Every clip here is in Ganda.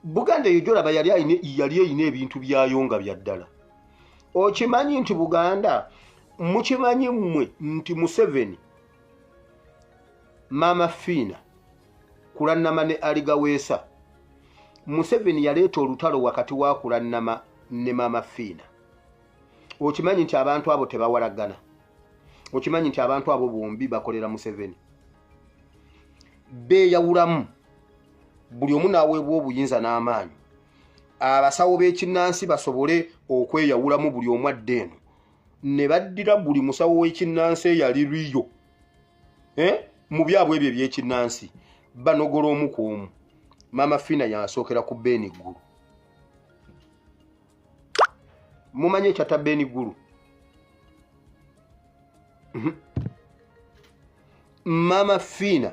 Buganda eyo gyolaba yali eyina ebintu byayo nga bya ddala. Okimanyi nti Buganda, mukimanyi mmwe nti Museveni, Mama Fiina, Kulannama ne Aligaweesa. Museveni yaleeta olutalo wakati wa Kulannama ne Mama Fiina. Okimanyi nti abantu abo tebawalagana. Okimanyi nti abantu abo bombi bakolera Museveni. Beeyawulamu buli omu n'aweebwa obuyinza n'amaanyi. Abasawo b'ekinnansi basobole okweyawulamu buli omu adde eno. Ne baddira buli musawo w'ekinnansi eyali Rio. Mu byabwe ebyo eby'ekinnansi banogola omu ku omu. Mama Fiina yasookera ku Ben Ggulu. Mumanyi ekyatta Ben Ggulu? Mama Fiina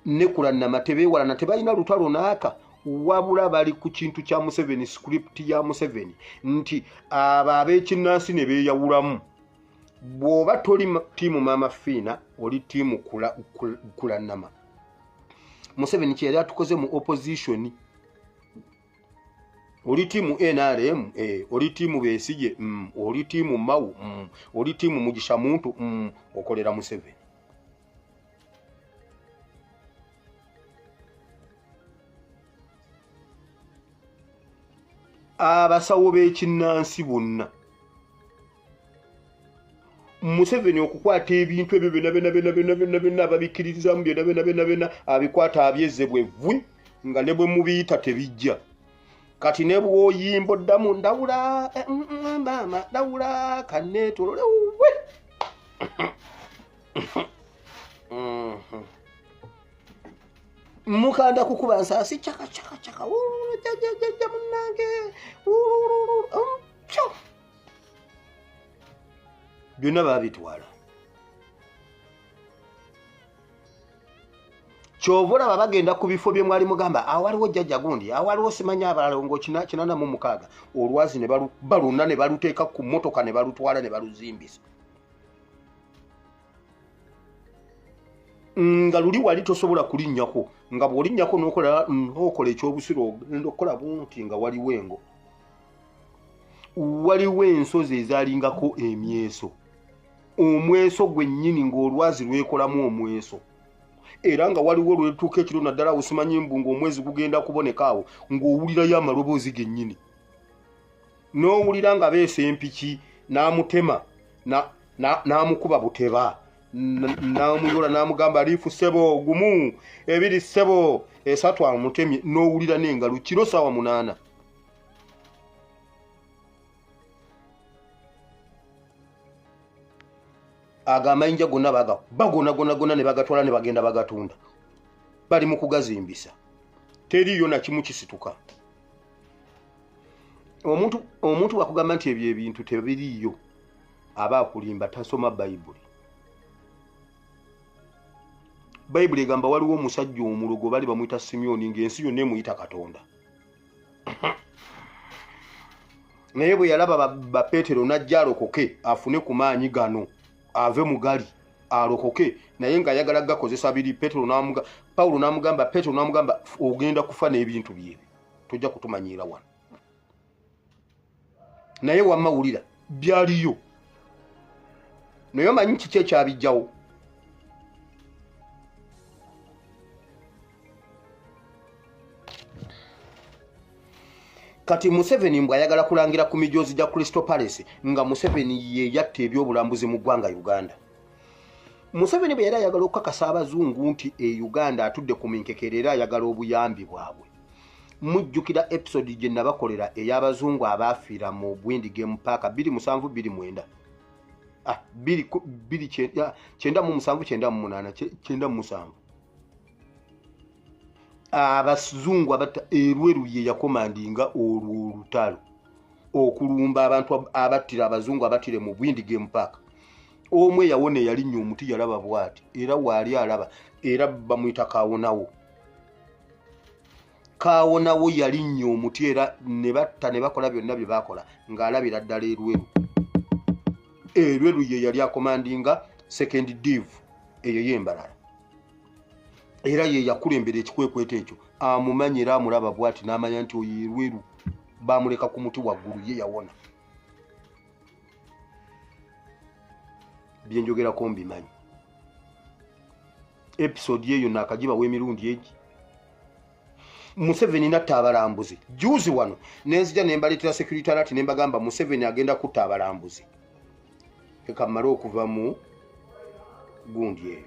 ne Kulannama tebeewalana, tebalina lutalo n'aka, wabula bali ku kintu kya Museveni, script ya Museveni nti abo ab'ekinnansi ne beeyawulamu. Bw'oba toli ttiimu Mama Fiina, oli ttiimu Kulannama. Museveni kye yali atukoze mu opposition. Oli ttiimu NRM, oli ttiimu Besigye, oli ttiimu Mao, oli ttiimu Mugisha Muntu, okolera Museveni. Abasawo b'ekinnansi bonna Museveni okukwata ebintu ebyo byonna byonna byonna byonna byonna byonna ababikkiririzaamu byonna byonna byonna byonna abikwata abyezze bwe vvi nga ne bwe mubiyita tebijja. Kati ne bw'oyimba oddamu ndawula, maama ndawula kanneetolole we. Mukanda kukuba nsaasi chaka chaka chaka jajjajja munnange byonna baabitwala. Ky'ova olaba bagenda ku bifo bye mwali mugamba awaliwo jjajja gundi, awaliwo simanyi abalala ngo 86 olwazi ne baluna ne baluteeka ku mmotoka ne balutwala ne baluzimbisa. Nga luli wali tosobola kulinnyako, nga bw'olinnyako n'okola ekyobusiru ogenda okukola bunti nga waliwo engo. Waliwo ensozi ezaalingako emyeso, omweso gwennyini ng'olwazi lwekolamu omweso. Era nga waliwo lwetuuka ekiro naddala awo simanyi mbu ng'omwezi gugenda kuboneka awo ng'owulirayo amaloboozi gennyini. N'owulira nga beesa empiki n'amutema n'amukuba buteba n'amuyola n'amugamba liifu ssebo gumu ebiri ssebo esatu amutemye n'owulira n'engalo kiro ssaawa 8. Ago amayinja gonna bagakuba gonna gonna gonna ne bagatwala ne bagenda bagatunda. Bali mu kugazimbisa. Teriiyo na kimu kisituka. Omuntu bw'akugamba nti ebyo ebintu tebiriiyo aba akulimba, tasoma Bayibuli. Bayibuli egamba waliwo omusajja omulogo bali bamuyita Simyoni ng'ensi yonna emuyita Katonda. Naye bwe yalaba ba Peetero n'ajja alokoke afune ku maanyi gano ave mu gali alokoke, naye ng'ayagala gakozesa biri. Peetero n'amuga Pawulo n'amugamba, Peetero n'amugamba ogenda kufa n'ebintu byebyo, tojja kutumanyiira wano. Naye wamma wulira byaliyo, naye omanyi kiki ekyabijjawo? Kati Museveni mbw ayagala kulangira ku mijoozi gya Crystal Palace nga Museveni ye yatta ebyobulambuzi mu ggwanga Uganda. Museveni bwe yali ayagala okukakasa abazungu nti e Uganda atudde ku minkekere era ayagala obuyambi bwabwe. Mujjukira episode gye nabakolera ey'abazungu abaafiira mu Bwindi Game Park 27 29. 2 97 98 97. Abazungu abatta Erweru ye yakomandinga olwo olutalo okulumba abantu abattira abazungu abattire mu Bwindi Game Park. Omu eyawona eyalinnya omuti yalaba bw'ati era waali alaba era bamuyita Kaawonawo. Kaawonawo yalinnya omuti era ne batta ne bakola byonna bye baakola ng'alabira ddala Erweru. Erweru ye yali akomandinga second div eyo y'embalala. Era ye yakulembera ekikwekweto ekyo, amumanyi era amulaba bw'ati n'amanya nti oyo Erweru bamuleka ku muti waggulu, ye yawona. Byenjogerako mbimanyi. Episode eyo nakagibawa emirundi egi. Museveni natta abalambuzi juzi wano, nenzija nembaleetera security alert, nembagamba Museveni agenda kutta abalambuzi. Eka mmale okuva mu gundi eyo.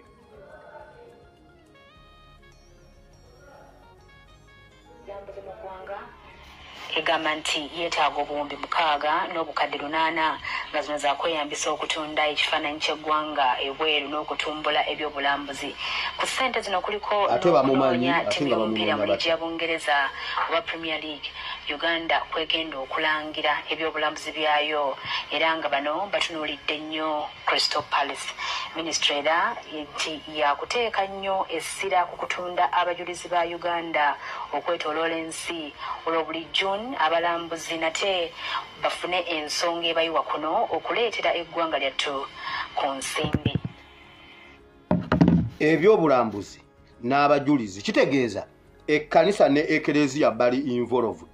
Egamba nti yeetaaga 6800 nga zino zakweyambisa okutunda ekifaananyi ky'eggwanga ebweru n'okutumbula ebyobulambuzi. Ku ssente zino kuliko Ate bamumanyi, n'okunoonya ate ttiimu nga y'omupiira mu bamunoonya. liigi ya Bungereza oba Premier League, Uganda kwegenda okulangira ebyobulambuzi byayo, era nga bano batunuulidde nnyo Crystal Palace. Minisitule era nti yakuteeka nnyo essira ku kutunda abajulizi ba Uganda okwetooloola ensi, olwo buli June abalambuzi nate bafune ensonga ebayiwa kuno okuleetera eggwanga lyattu ku nsimbi. Ebyobulambuzi n'abajulizi kitegeeza ekkanisa ne ekereziya bali involved.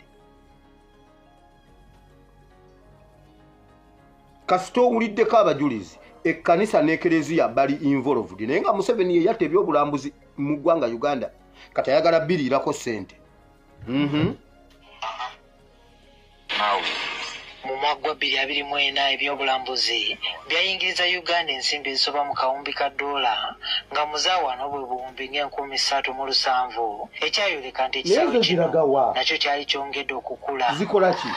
Kasita owuliddeko abajulizi, ekkanisa n'ekereziya bali involved. Naye nga Museveni ye yatta ebyobulambuzi mu ggwanga Uganda, kati ayagala bbiriirako ssente. Mu mwaka gwa 2024, ebyobulambuzi byayingiriza Uganda ensimbi ezisoba mu kawumbi ka ddoola, nga muzaawano bwe 370,000, ekyayoleka nti Naye ekisaawe zo kino ziragawa? nakyo kyali kyongedde okukula. Zikola ki?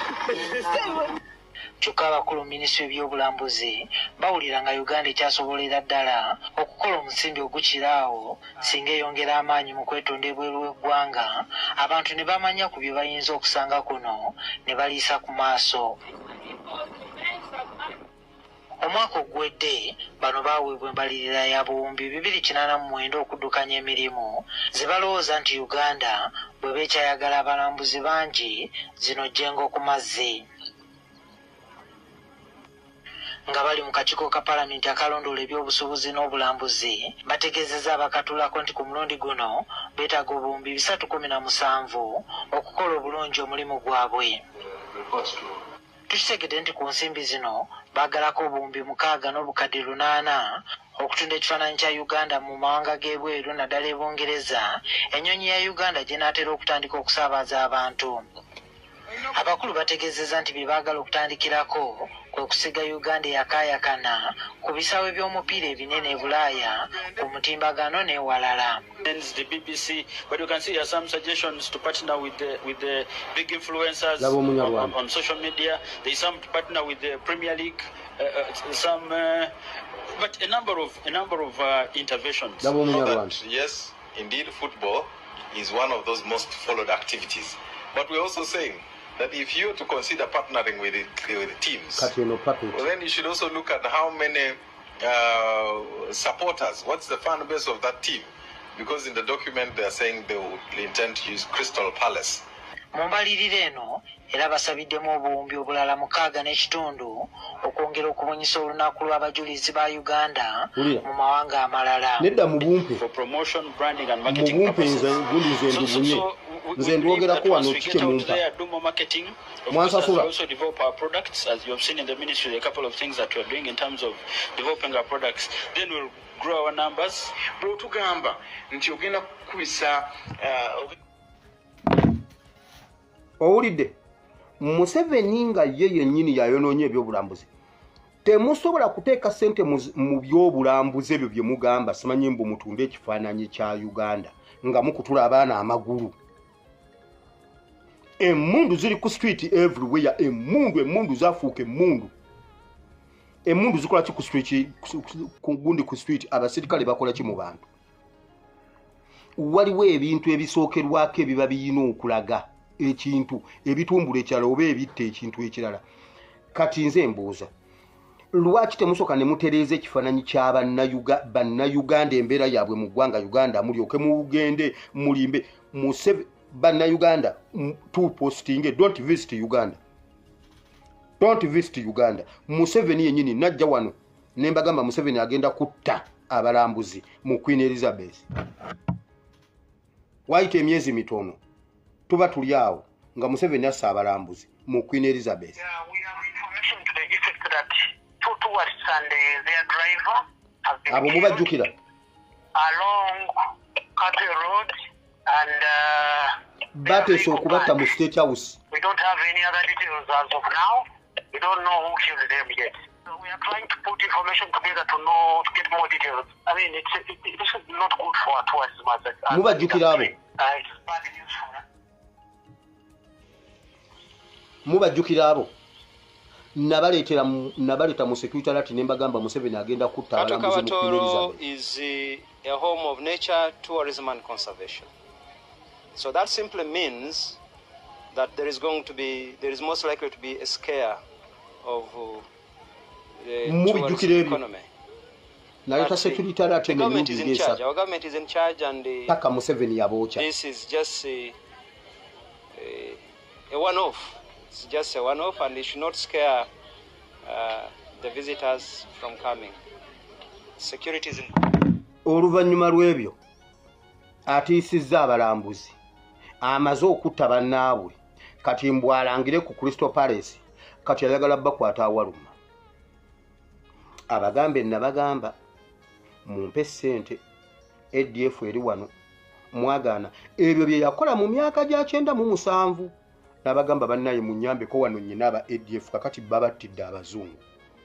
Kyokka abakulu mu minisitule y'ebyobulambuzi bawulira nga Uganda ekyasobolera ddala okukola omusimbi ogukira awo singa eyongera amaanyi mu kwetunda ebweru w'eggwanga, abantu ne bamanya ku bye bayinza okusanga kuno ne baliisa ku maaso. Omwaka oguwedde bano baaweebwa embalirira ya 289,000 okuddukanya emirimu ze balowooza nti Uganda bwe beekyayagala abalambuzi bangi zino jjengo ku mazzi. Nga bali mu kakiiko ka palamenti akalondoola ebyobusuubuzi n'obulambuzi, bategeezezza abakatuulako nti ku mulundi guno beetaaga 317,000 okukola obulungi omulimu gwabwe. Tukitegedde nti ku nsimbi zino baagalako 6800 okutunda ekifaananyi kya Uganda mu mawanga g'ebweru, naddala e Bungereza, ennyonyi ya Uganda gy'enaatera okutandika okusaabaza abantu. Abakulu bategeezezza nti bye baagala okutandikirako kwe kusiga Uganda eyakaayakana ku bisaawe by'omupiira ebinene e Bulaaya, ku mutimbagano n'ewalala. The BBC, but you can see here some suggestions to partner with the big influencers Laba Omunyarwanda. on social media. There is some to partner with the Premier League, some, but a number of interventions. Laba Know Omunyarwanda. that, yes, indeed, football is one of those most followed activities. But we're also saying that if you are to consider partnering with teams, Kati eno puppet. well, then you should also look at how many supporters, what's the fan base of that team? Because in the document they are saying they would intend to use Crystal Palace. Mu mbalirira eno era basabiddemu 65,000 okwongera okubunyisa olunaku lw'abajulizi ba Uganda Wulira. mu mawanga amalala. Nedda, mubumpe. For promotion, branding and marketing Mubumpe. purposes. Nze gundi nze ndubunye nze ndwogerako wano kikye mumpa. Do more marketing. Of course, as Mwansasula. we also develop our products, as you have seen in the ministry, a couple of things that we are doing in terms of developing our products. Then we'll grow our numbers. Bw'otugamba nti ogenda kukubisa Owulidde Museveni nga ye yennyini yayonoonye ebyobulambuzi. Temusobola kuteeka ssente mu byobulambuzi ebyo bye mugamba, simanyi mbu mutunde ekifaananyi kya Uganda nga mukutula abaana amagulu. Emmundu ziri ku street everywhere. Emmundu, emmundu zafuuka emmundu. Emmundu zikola ki ku street? Ku gundi, ku street abasirikale bakola ki mu bantu? Waliwo ebintu ebisookerwako ebiba biyina okulaga ekintu ebitumbula ekirala oba ebitta ekintu ekirala. Kati nze mbuuza, lwaki temusooka ne mutereeza ekifaananyi kya Bannayuganda, embeera yaabwe mu ggwanga Uganda, mulyoke mugende mulimbe Bannayuganda tupostinge, "Don't visit Uganda, don't visit Uganda"? Museveni yennyini najja wano ne mbagamba Museveni agenda kutta abalambuzi mu Queen Elizabeth. Waayita emyezi mitono, tuba tuli awo nga Museveni assa abalambuzi mu Queen Elizabeth. Yeah, we have information to the effect that two tourists and their driver have been Abo killed mubajjukira? Along Katwe Road and Bateesa okubatta mu State House. We don't have any other details as of now. We don't know who killed them yet. So we are trying to put information together to know, to get more details. I mean, this is not good for our tourism as a Mubajjukira abo? industry. It's bad news for us. Mubajjukira abo? Nabaleeta mu security alert ne mbagamba Museveni agenda kutta Katwe abalambuzi mu Queen Kabatoro Elizabeth. is a home of nature, tourism and conservation. So that simply means that there is most likely to be a scare of the Mubijjukira tourism ebyo? economy. Naleeta But security alert the eno government emirundi is in charge. ng'esatu Our government is in charge and paka Museveni yabookya. this is just a one-off. It's just a one-off and it should not scare the visitors from coming. Security is in Oluvannyuma lw'ebyo atiisizza abalambuzi, amaze okutta bannaabwe, kati mbwalangire ku Crystal Palace, kati ayagala bakwata awaluma. Abagambe, nabagamba mumpe ssente, ADF eri wano, mwagaana. Ebyo bye yakola mu myaka gya 97. N'abagamba, bannaye munyambeko wano, nnyina aba ADF. Kakati babattidde abazungu.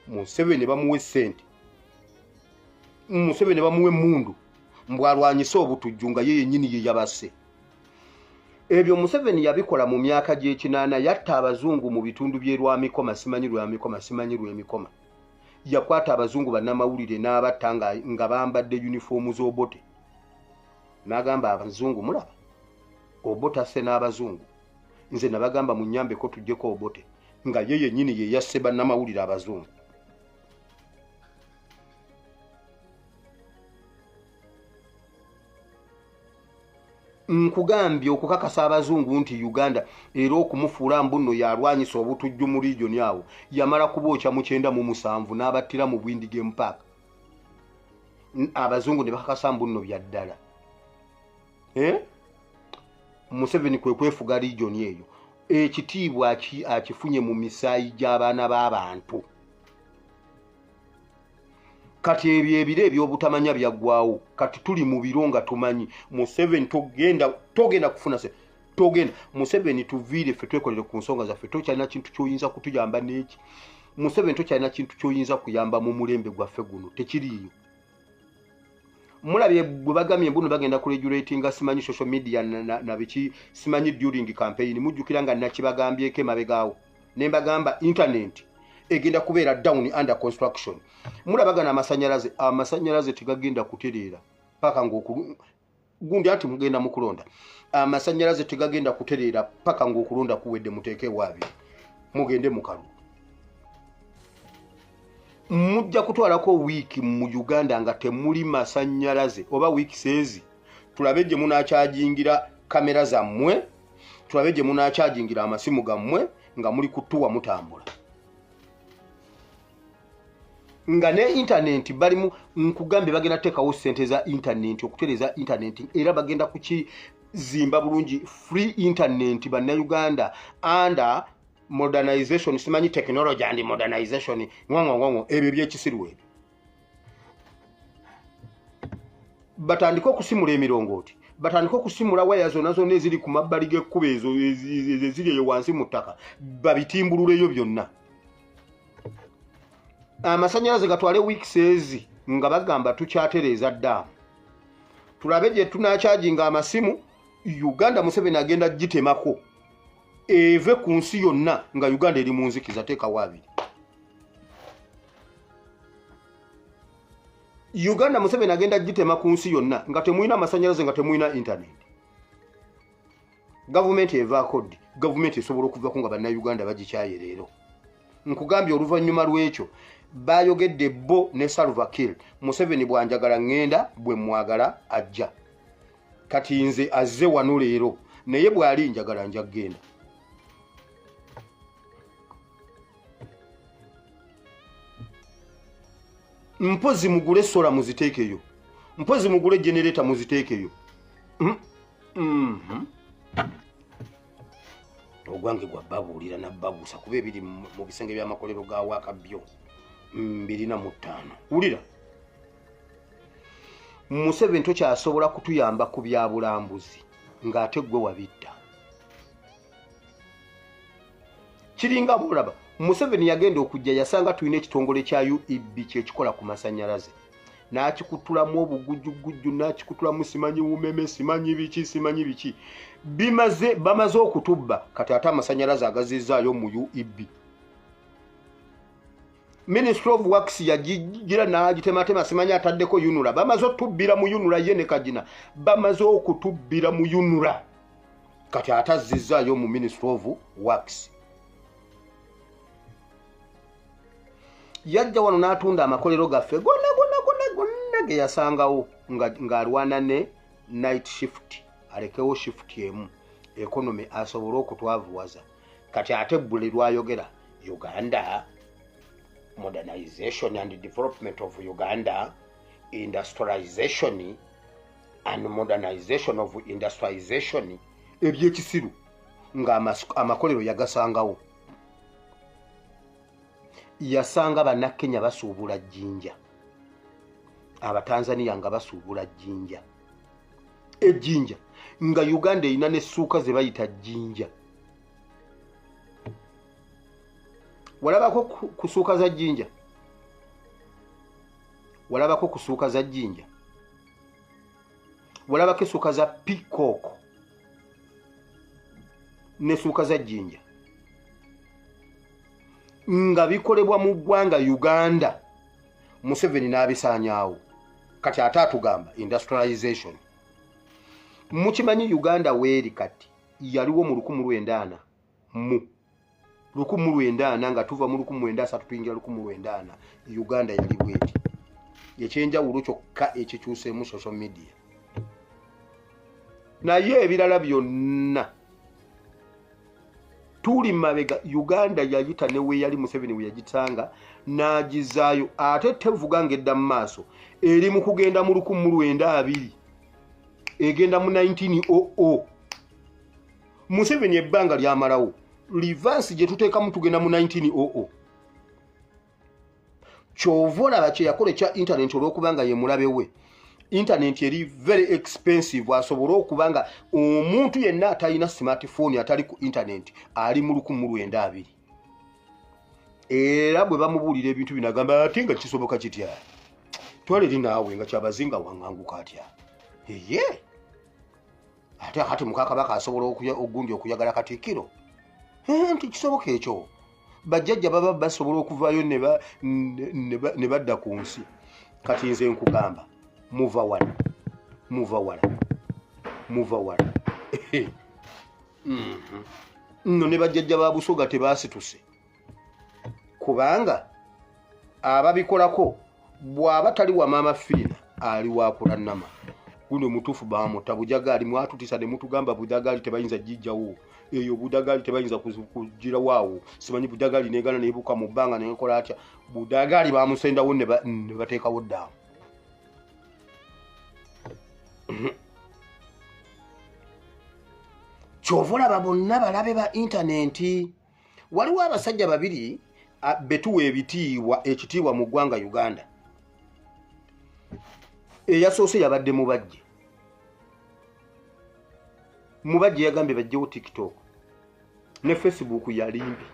Museveni bamuwa essente, Museveni bamuwa emmundu mbwalwanyise obutujju nga ye yennyini ye yabasse. Ebyo Museveni yabikola mu myaka gy'ekinaana. Yatta abazungu mu bitundu by'e Lwamikoma, simanyi Lwamikoma, simanyi Lwemikoma. Yakwata abazungu bannamawulire n'abatta nga bambadde yunifoomu z'Obote, n'agamba abazungu, mulaba Obote asse n'abazungu, nze nabagamba munyambeko tuggyeko Obote, nga ye yennyini ye yasse bannamawulire abazungu. Nkugambye okukakasa abazungu nti Uganda era okumufuula mbu nno yalwanyisa obutujju mu region awo, yamala kubookya mu 97 n'abattira mu Bwindi Game Park. Abazungu ne bakakasa mbu nno bya ddala. Eh? Museveni kwe kwefuga region eyo. Ekitiibwa akifunye mu misaayi gy'abaana b'abantu. Kati ebyo ebiro ebyobutamanya byaggwawo. Kati tuli mu biro nga tumanyi Museveni togenda kufuna se togenda. Museveni tuviire ffe, twekolere ku nsonga zaffe. Tokyalina kintu ky'oyinza kutuyamba n'eki. Museveni tokyalina kintu ky'oyinza kuyamba mu mulembe gwaffe guno, tekiriiyo. Mulabye bwe bagambye mbu bagenda kuregulatinga simanyi social media na biki simanyi during campaign. Mujjukira nga nakibagambyeko emabegaawo ne mbagamba internet egenda kubeera down under construction. Mulabagana amasannyalaze tegagenda kutereera paka gundi ati mugenda mu kulonda. Amasannyalaze tegagenda kutereera paka ng'okulonda kuwedde. Muteekewo abiri mugende mu kalulu. Mujja kutwalako wiiki mu Uganda nga temuli masannyalaze oba wiiki seezi, tulabe gye munaakyajingira kamera zammwe, tulabe gye munaakyajingira amasimu gammwe nga muli kutuwa mutambula nga ne internet balimu. Nkugambye bagenda teekawo ssente za internet okutereeza internet, era bagenda kukizimba bulungi, free internet bannayuganda under modernization, simanyi technology and modernization, ngongongongo. Ebyo byekisiru ebyo. Batandike okusimula emirongooti, batandike okusimula waya zonna zonna eziri ku mabbali g'ekkubo, ezo eziri eyo wansi mu ttaka, babitimbululeyo byonna. Amasannyalaze gatwale weeks ezi nga bagamba tukyatereeza ddaamu, tulabe gye tunaakyajinga amasimu. Uganda Museveni agenda gitemako eve ku nsi yonna nga Uganda eri mu nzikiza. Teekawo abiri. Uganda Museveni agenda gitema ku nsi yonna nga temulina amasannyalaze, nga temulina internet. Gavumenti evaako ddi? Gavumenti esobola okuvako nga bannayuganda bagikyaye leero. Nkugambye oluvannyuma lw'ekyo bayogedde bo ne Salva Kiir. Museveni bwanjagala ŋŋenda, bwe mwagala ajja. Kati nze azze wano leero, naye bw'ali njagala nja kugenda. Mpozi mugule solar muziteekeyo, mpozi mugule generator muziteekeyo. Ogwange gwa babuulira nabbabuusa kuba ebiri mu bisenge by'amakolero ga waaka byo 25. Wulira, Museveni tokyasobola kutuyamba ku bya bulambuzi ng'ate gwe wabitta. Kiringa bw'olaba Museveni yagenda okujja yasanga tulina ekitongole kya UEB kyekikola ku masannyalaze, n'akikutulamu obugujjugujju, n'akikutulamu simanyi wumeme, simanyi biki, simanyi biki. Bimaze, bamaze okutubba. Kati ate amasannyalaze agazizzaayo mu UEB. Ministry of Works yagigira n'agitematema, simanyi ataddeko UNRA. Bamaze otubbira mu UNRA, ye ne Kagina bamaze okutubbira mu UNRA. Kati ate azzizzaayo mu Ministry of Works. Yajja wano n'atunda amakolero gaffe gonna gonna gonna gonna ge yasangawo ng'alwana ne night shift, alekewo shift emu economy asobole okutwavuwaza. Kati ate buli lwayogera Uganda modernization and development of Uganda, industrialization and modernization of industrialization, ebyekisiru nga amakolero yagasangawo. Yasanga Bannakenya basuubula jjinja, Abatanzania nga basuubula jjinja, ejjinja nga Uganda erina n'essuuka ze bayita jjinja. Walabako ku ssuuka za jjinja? Walabako ku ssuuka za jjinja? Walabako essuuka za peacock n'essuuka za jjinja nga bikolebwa mu ggwanga Uganda? Museveni n'abisaanyaawo. Kati ate atugamba industrialization. Mukimanyi Uganda weeri kati yaliwo mu 1940 mu 1940 nga tuva mu 1930 tuyingira 1940, Uganda yali bweti. Ekyenjawulo kyokka ekikyuseemu social media, naye ebirala byonna tuli mabega. Uganda yayita ne we yali Museveni we yagitanga n'agizaayo, ate tevuga ng'edda mu maaso, eri mu kugenda mu 1920, egenda mu 1900. Museveni ebbanga lyamalawo reverse gye tuteekamu tugenda mu 1900. Kyova olaba kye yakola ekya internet, olw'okubanga ye mulabe we. Internet eri very expensive, asobole okuba nga omuntu yenna atalina smartphone atali ku internet ali mu 1920. Era bwe bamubuulira ebintu bino agamba ate nga kisoboka kitya? Twala eri naawe nga kyabazinga waŋŋanguka atya? Eye ate kati mukakabaka asobola ogundi okuyagala Katikkiro nti kisoboka ekyo. Bajjajja baba basobola okuvaayo ne badda ku nsi. Kati nze nkugamba muva wala, muva wala, muva wala. Nno ne bajjajja ba Busoga tebaasituse, kubanga ababikolako bw'aba tali wa Maama Fiina ali wa Kulannama. Guno mutuufu bamutta Bujagaali, mwatutisa ne mutugamba Bujagaali tebayinza gijjawo, eyo Budagaali tebayinza kugirawo awo, simanyi Budagaali negana nebuuka mu bbanga nekola atya. Budagaali bamusendawo ne bateekawo ddaamu. Kyova olaba bonna balabe ba intaneti. Waliwo abasajja babiri betuwa ebitiibwa ekitiibwa mu ggwanga Uganda. Eyasoose yabadde Mubajje. Mubajje yagambye bajjewo TikTok ne Facebook yalimbi,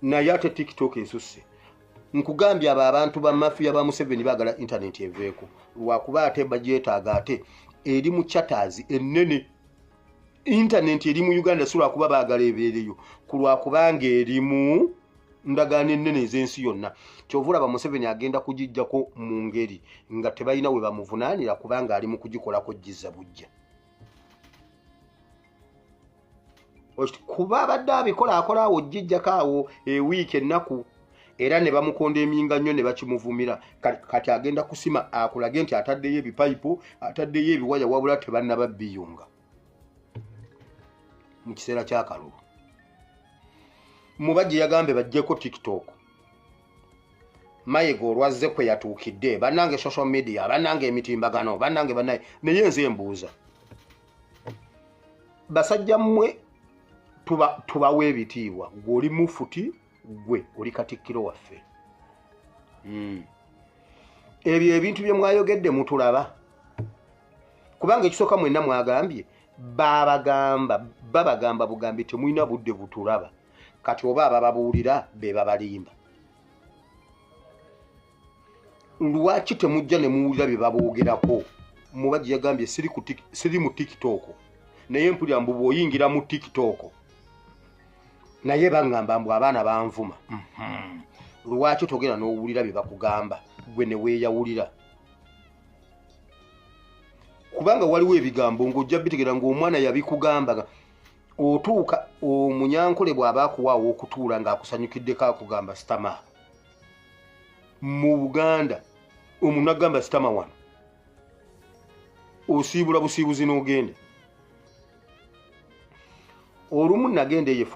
naye ate TikTok esusse. Nkugambye abo abantu ba mafiya ba Museveni baagala internet eveeko, lwakuba ate bagyetaaga, ate eri mu chatters ennene. Internet eri mu Uganda si lwakuba baagala ebeereyo, ku lwakubanga eri mu ndagaano ennene ez'ensi yonna. Kyova olaba Museveni agenda kugijjako mu ngeri nga tebalina we bamuvunaanira, kubanga ali mu kugikolako gizza bujja. Kuba abadde abikola akola awo gijjako awo ewiiki ennaku, era ne bamukonda eminga nnyo ne bakimuvumira. Kati agenda kusima akulage nti ataddeyo ebipayipu, ataddeyo ebiwaya, wabula tebannaba biyunga mu kiseera ky'akalulu. Mubajje yagambye baggyeko TikTok. Mayiga olwazze kwe yatuukidde, bannange social media, bannange emitimbagano, bannange bannaye. Naye nze mbuuza, Basajja mmwe, tubawa ebitiibwa. Gwe oli mufuti, gwe oli katikkiro waffe. Ebyo ebintu bye mwayogedde mutulaba, kubanga ekisooka mwenna mwagambye babagamba, babagamba bugambi temulina budde butulaba. Kati oba abababuulira be babalimba, lwaki temujja ne muwulira bye baboogerako? Mubajji yagambye siri mu TikTok, naye mpulira mbu bw'oyingira mu TikTok, naye baŋŋamba mbu abaana banvuma. Lwaki togenda n'owulira bye bakugamba, gwe ne weeyawulira? Kubanga waliwo ebigambo ng'ojja bitegera ng'omwana yabikugamba. Otuuka omunyankole bw'aba akuwaawo okutuula ng'akusanyukiddeko, akugamba sitama. Mu Buganda omuntu agamba sitama wano, osiibula busiibuzi n'ogenda. Olumu nagenda eyo.